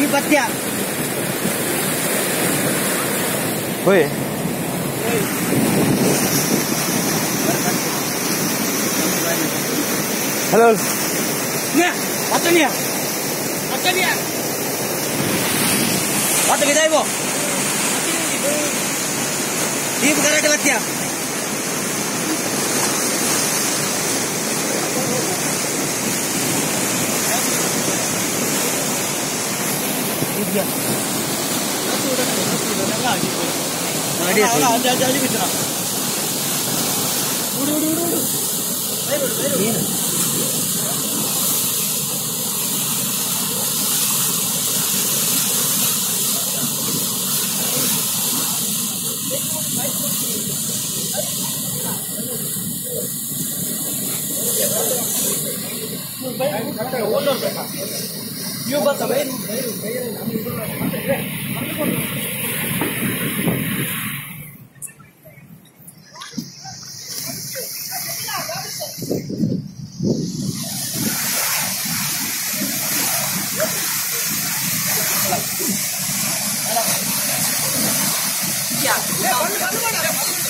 ಈ ಪತ್ಯ ಹೋಯ್ ಹಲೋ ಪತ್ತನಿಯ ಪತ್ತನಿಯ ಪತ್ತ ಬಿದಾಯ್ಬೋ ದೀಪ karate ಬತ್ಯ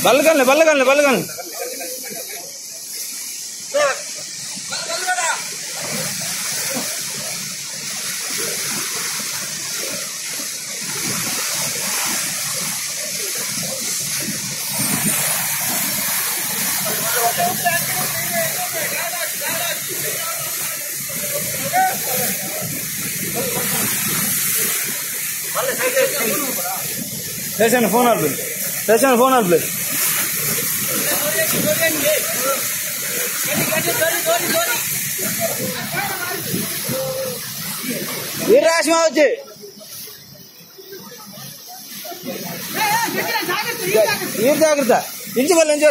ಬಲ್ಗನ್ ಬಲ್ಗನ್ ಬಲ್ಗನ್ Station phone al station phone al ರಾಶಿ వచ్చి ನೀರು ಜಾಗ್ರತ ಇಂಚು ಬಲ್ಲ ಇಂಚು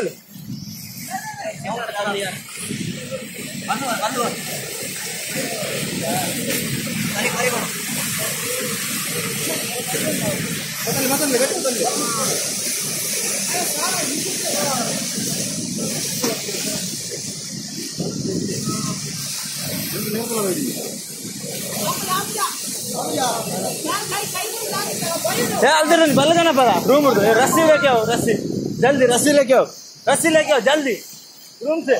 बलगना पड़ा रूम रस्सी लेके आओ, रस्सी जल्दी, रस्सी लेके आओ, रस्सी लेके आओ जल्दी रूम से।